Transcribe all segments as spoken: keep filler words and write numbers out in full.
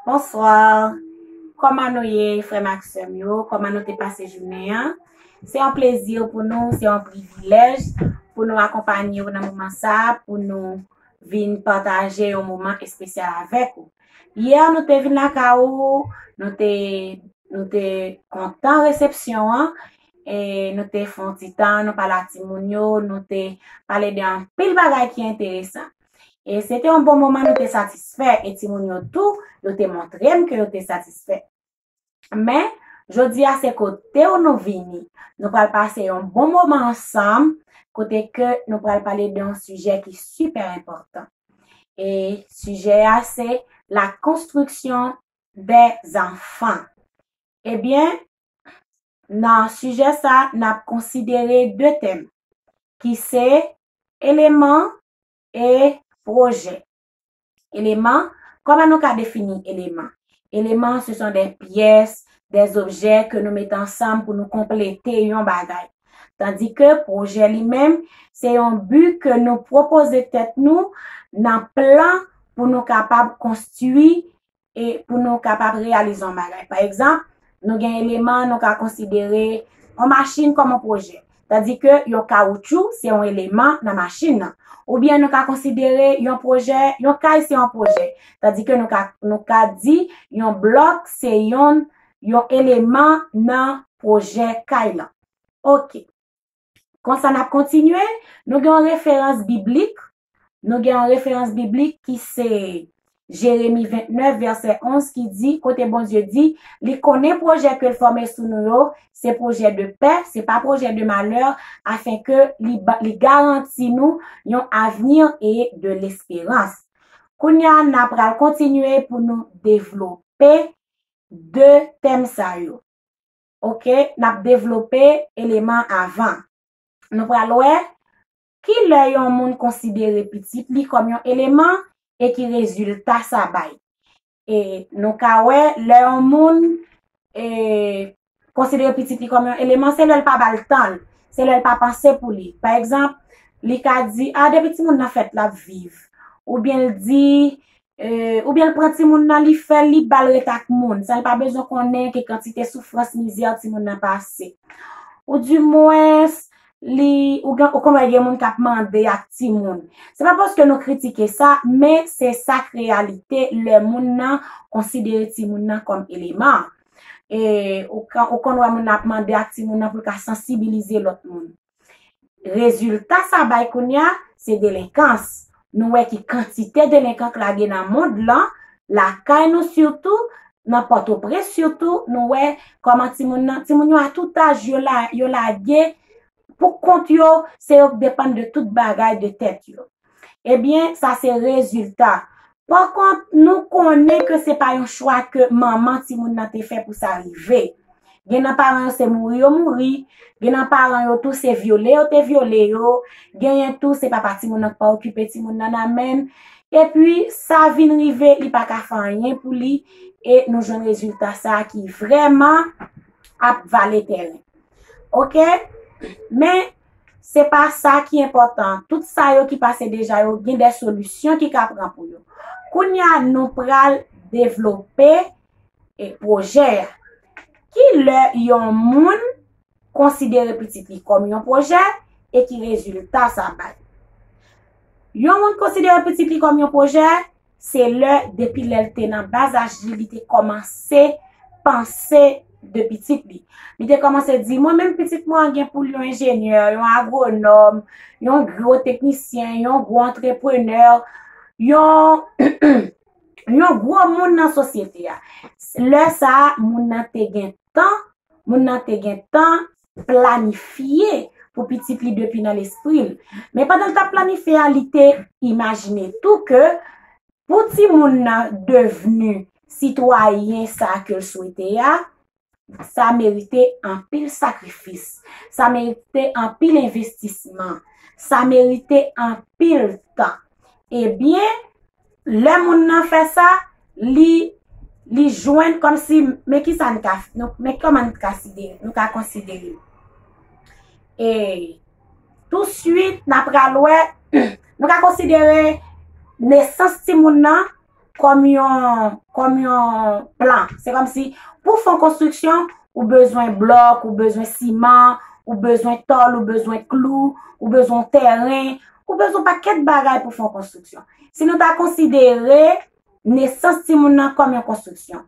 Bonswa. Kòman nou ye, frè m ak sè m yo? Kòman nou te pase jounen an? Se yon plezi pou nou, se yon privilèj pou nou akonpanye w nan moman sa a, pou nou vin pataje yon moman espesyal avèk ou. Yè, nou te vin lakay ou, nou te, nou te kontan resepsyon an, e nou te fè yon ti tan, nou pale ak timoun yo, nou te pale de anpil bagay ki enteresan. E se te yon bon moman, nou te satisfè, e timoun yo tou, yo te montre m ke yo te satisfè. Men, jodi a se kote w nou vini. Nou pral pase yon bon moman ansanm, kote ke nou pral pale de yon sijè ki sipè enpòtan. E sijè a se la construction des enfants. Ebyen, nan sijè sa, n ap konsidere de tèm, ki se eleman e pwojè. Eleman, kòman nou ka defini eleman? Eleman, ce sont des pièces, des objets ke nou mete ansanm pou nou konplete yon bagay. Tandis que pwojè li menm, se yon bi ke nou pwopoze tèt nou nan plan pou nou kapab konstwi e pou nou kapab reyalize yon bagay. Pa egzanp, nou gen eleman nou ka konsidere yon machin kòm yon pwojè. Tandis que yon kawoutchou, se yon eleman nan machin nan. Oubyen nou ka konsidere yon pwojè, yon kay se yon pwojè. Tandis que nou ka, nou ka di yon blòk se yon, yon eleman nan pwojè kay lan. Ok. Konsa n ap kontinye, nou gen yon referans biblik. Nou gen yon referans biblik ki se Jeremi vennèf, vèsè onz, ki di, kote Bondye di, li konnen pwojè ke l fòme sou nou yo, se pwojè de pè, se pa pwojè de malè, afin ke li, ba- li garanti nou yon avenir et de l'espérance. Kounye a, n ap pral kontinye pou nou devlope de tèm sa yo. Ok, n ap devlope eleman avan. Nou pral wè ki lè yon moun konsidere pitit li kòm yon eleman e ki rezilta sa bay. E nou ka wè lè yon moun e, konsidere pitit li kòm yon eleman, se lè l pa ba l tan l, se lè l pa panse pou li. Pa egzanp, li ka di, a, depi timoun nan fèt, l ap viv. Oubyen l di, e, oubyen l pran timoun nan, li fè l, li ba l ret ak moun, san l pa bezwen konnen ki kantite soufrans, mizè timoun nan pase. Ou dimwens, li, ou gen, ou konn wè gen moun k ap mande ak timoun. Se pa paske nou kritike sa, men se sa k reyalite lè moun nan konsidere timoun nan kòm eleman. E, ou ka, ou konn wè moun nan ap mande ak timoun nan pou l ka sansibilize lòt moun. Rezilta sa bay kounye a, se delenkans. Nou wè ki kantite delenkans k lage nan mond lan, lakay nou sitou, nan Pòtoprens sitou, nou wè kòman timoun nan, timoun yo a tout aj yo la, yo lage pou kont yo, se yo k depann de tout bagay de tèt yo. Ebyen, sa se rezilta. Pakont, nou konnen ke se pa yon chwa ke manman timoun nan te fè pou sa rive. Gen nan paran yo se mouri yo mouri, gen nan paran yo tou se vyole yo te vyole yo, genyen tou se papa timoun nan k pa okipe timoun nan nan men l. Epi sa vin rive, li pa ka fè anyen pou li, e nou jwenn rezilta sa a ki vrèman ap vale tèren. Ok? Men, se pa sa ki enpòtan. Tout sa yo ki pase deja yo, gen de solisyon ki ka pran pou yo. Kounye a, nou pral devlope e pwojè a. Ki lè yon moun konsidere pitit li kòm yon pwojè e ki rezilta sa bay? Yon moun konsidere pitit li kòm yon pwojè, se lè, depi lè l te nan baz aj li, li te kòmanse panse de pitit li. Li te kòmanse di, mwen menm pitit mwen an gen pou l yon enjenyè, yon agwonòm, yon gwo teknisyen, yon gwo antreprenè, yon yon gwo moun nan sosyete a. Lè sa a, moun nan te gen tan, moun nan te gen tan planifye pou pitit li depi nan lespri l. Men pandan l t ap planifye a, li te imajine tou ke pou timoun nan devni sitwayen sa ke l swete a, sa merite anpil sakrifis, sa merite anpil envestisman, sa merite anpil tan. Ebyen, lè moun nan fè sa, li, li jwenn kòmsi, men kisa n ka, nou, men kòman n ka sidere, nou ka konsidere. E touswit, n a pral wè, nou ka konsidere nesans timoun nan kòm yon, kòm yon plan. Se kòmsi pou fè yon konstriksyon, ou bezwen blòk, ou bezwen siman, ou bezwen tòl, ou bezwen klou, ou bezwen yon tèren, ou bezwen yon pakèt bagay pou fè yon konstriksyon. Si nou ta konsidere nesans timoun nan kòm yon konstriksyon,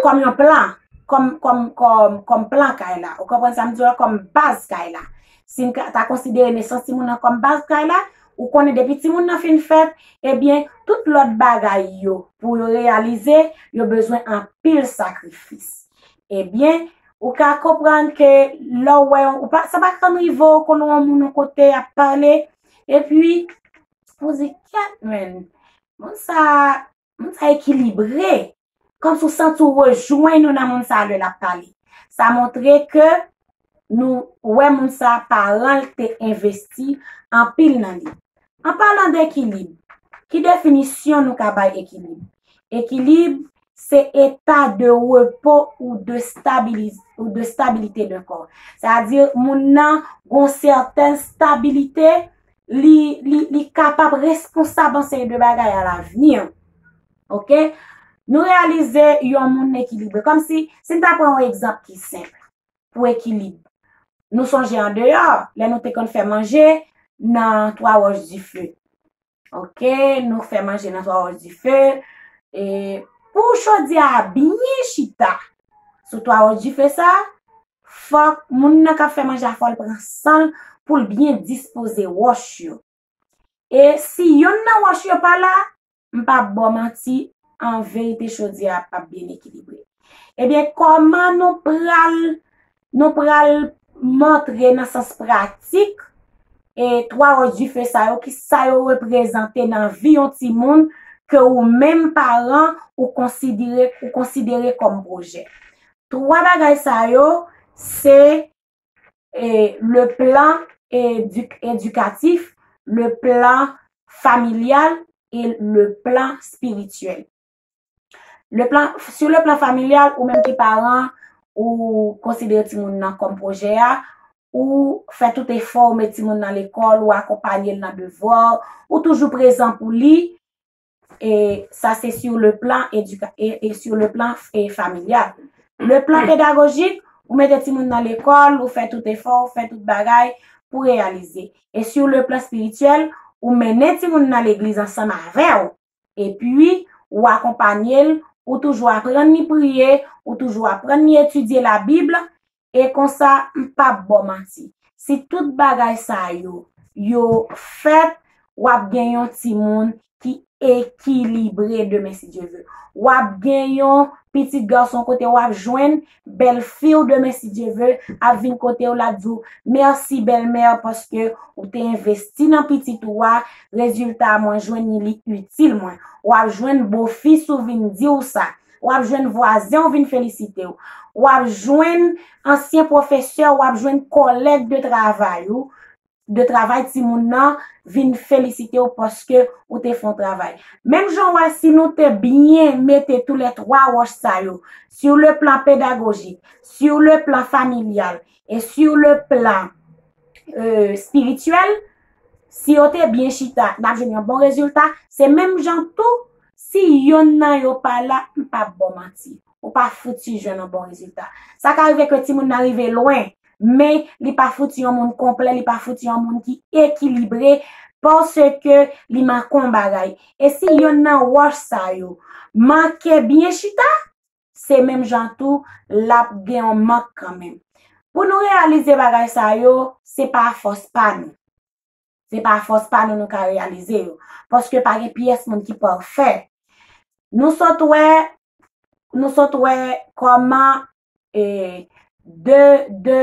kòm yon plan, kòm, kòm, kòm, kòm plan kay la. Ou konprann sa m di w la? Kòm baz kay la. Si n ka, ta konsidere nesans timoun nan kòm baz kay la, ou konnen depi timoun nan fin fèt, ebyen, tout lòt bagay yo, pou yo reyalize, yo bezwen anpil sakrifis. Ebyen, ou ka konprann ke lè w wè, ou pa, sa pa konn rive w konnen yon moun yon kote ap pale, epi, ou di, "Kèt, men, moun sa, moun sa ekilibre." Kòmsi w santi w rejwenn ou nan moun sa a lè l ap pale. Sa montre ke nou wè moun sa a, paran l te envesti anpil nan li. An palan de ekilib, ki definisyon nou ka bay ekilib? Ekilib se eta de repo ou de stabiliz-, ou de stabilite de kò. Sètadi, moun nan gon sètèn stabilite, li, li, li kapab responsab an seri de bagay alavni. Oke? Nou reyalize yon moun ekilibre. Kòmsi, si n ta pran yon egzanp ki senp pou ekilib, nou sonje andeyò, lè nou te konn fè manje nan Twa Wòch Dife. Oke, nou fè manje nan Twa Wòch Dife. E pou chodyè a byen chita sou Twa Wòch Dife sa, fòk moun nan k ap fè manje a, fò l pran san l pou l byen dispoze wòch yo. E si yonn nan wòch yo pa la, m p ap ba w manti, an verite, chodyè a p ap byen ekilibre. Ebyen, kòman nou pral, nou pral montre nan sans pratik, e twa wòch dife sa yo, ki sa yo reprezante nan vi yon timoun ke ou menm paran ou konsidere, ou konsidere kòm pwojè? Twa bagay sa yo, se, e, le plan édu-, éducatif, le plan familial et le plan spirituel. Le plan, sur le plan familial, ou menm ki paran, ou konsidere timoun nan kòm pwojè a, ou fè tout efò, ou met timoun nan lekòl, ou akonpanye l nan devwa, ou toujou prezan pou li, e sa se sur le plan éduca-, e, e sur le plan, e, familial. Le plan pédagogique, ou mete timoun nan lekòl, ou fè tout efò, ou fè tout bagay pou reyalize. E sur le plan spirituel, ou mennen timoun nan legliz ansanm avè w. Epi, ou akonpanye l, ou toujou aprann li priye, ou toujou aprann li etidye Labib, e konsa, m p ap ba w manti. Si tout bagay sa yo, yo fèt, w ap gen yon timoun ki ekilibre demen, si Dye ve. W ap gen yon pitit gason kote w ap jwenn bèl fi w demen, si Dye ve, ap vin kote w, l ap di w, "Mèsi, bèlmè, paske ou te envesti nan pitit ou a, rezilta a mwen jwenn li, li itil mwen." W ap jwenn bofis ou vin di w sa. W ap jwenn vwazen w vin felisite w. W ap jwenn ansyen pwofesè, w ap jwenn kòlèg de travay ou, de travay timoun nan vin felisite w paske ou te fè yon travay. Menm jan w wè, si nou te byen mete tou lè twa wòch sa yo, sur le plan pédagogique, sur le plan familial et sur le plan, euh, spirituel, si yo te byen chita, n ap jwenn yon bon rezilta. Se menm jan tou, si yonn nan yo pa la, m p ap ba w manti, ou pa fouti jwenn yon bon rezilta. Sa ka rive ke timoun nan rive lwen, men li pa fouti yon moun konplè, li pa fouti yon moun ki ekilibre, paske li manke yon bagay. E si yonn nan wòch sa yo manke byen chita, se menm jan tou, l ap gen yon mank kanmenm. Pou nou reyalize bagay sa yo, se pa fòs pa nou. Se pa fòs pa nou nou ka reyalize yo. Paske pa gen pyès moun ki pafè. Nou sot wè, nou sot wè kòman, e, de, de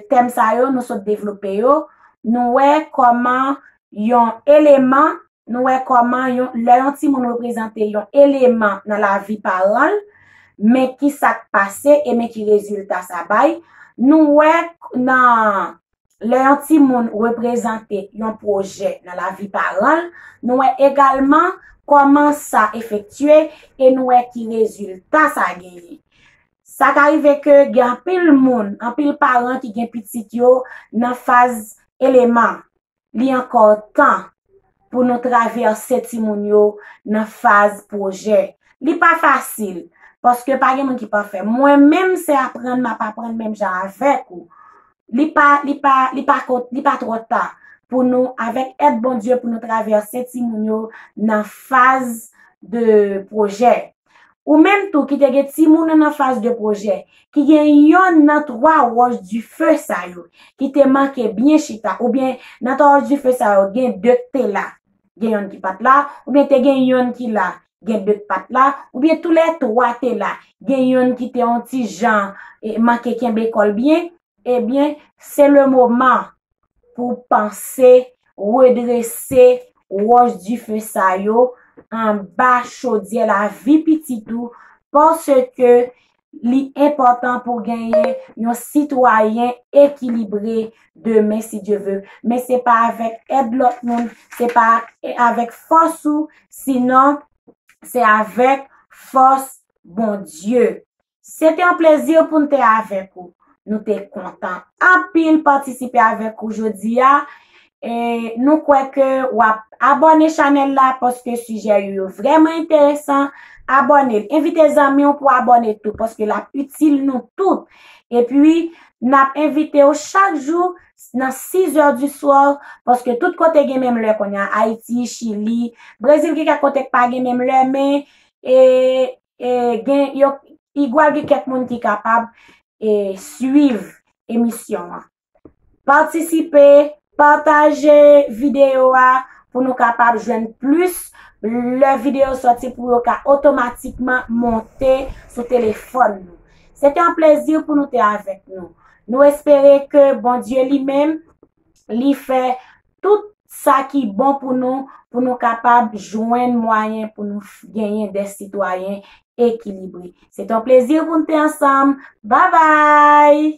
tèm sa yo, nou sot devlope yo. Nou wè kòman yon eleman, nou wè kòman yon, lè yon timoun reprezante yon eleman nan lavi paran l, men ki sa k pase e men ki rezilta sa bay. Nou wè k-, nan, lè yon timoun reprezante yon pwojè nan lavi paran l, nou wè egalman kòman sa efektye e nou wè ki rezilta sa genyen. Sa ka rive ke gen anpil moun, anpil paran ki gen pitit yo nan faz eleman. Li ankò tan pou nou travèse timoun yo nan faz pwojè. Li pa fasil, paske pa gen moun ki pafè. Mwen menm, se aprann m ap aprann menm jan avèk ou. Li pa, li pa, li pa, li pa twò ta pou nou, avèk èd Bondye, pou nou travèse timoun yo nan faz de pwojè. Ou menm tou ki te gen timoun nan faz de pwojè, ki gen yonn nan twa wòch dife sa yo, ki te manke byen chita, oubyen nan twa wòch dife sa yo, gen de k te la, gen yonn ki pa t la, oubyen te gen yonn ki la, gen de k pa t la, oubyen toulètwa te la, gen yonn ki te yon ti jan, e, manke kenbe kò l byen, ebyen, se le moman pou panse, redrese wòch dife sa yo anba chodyè lavi pitit ou, paske li enpòtan pou genyen yon sitwayen ekilibre demen, si Dye ve. Men se pa avèk èd lòt moun, se pa avèk fòs ou, sinon se avèk fòs Bondye. Se te yon plezi pou n te avèk ou. Nou te kontan anpil patisipe avèk ou jodi a. E nou kwè ke w ap abòne chanèl la paske sijè yo, yo vrèman enteresan. Abòne l. Envite zanmi w pou abòne tou paske l ap itil nou tout. Epi, n ap envite w chak jou nan sis è di swa, paske tout kote gen menm lè kounye a, Ayiti, Chili, Brezil, gen kèk kote k pa gen menm lè, men, e, e, gen, yo, igwal gen kèk moun ki kapab, e, swiv emisyon an. Patisipe, pataje videyo a pou nou kapab jwenn plis lè videyo sòti pou yo ka otomatikman monte sou telefòn nou. Se te yon plezi pou nou te avèk nou. Nou espere ke Bondye li menm, li fè tout sa ki bon pou nou, pou nou kapab jwenn mwayen pou nou f-, genyen de sitwayen ekilibre. Se te yon plezi pou nou te ansanm. Babay!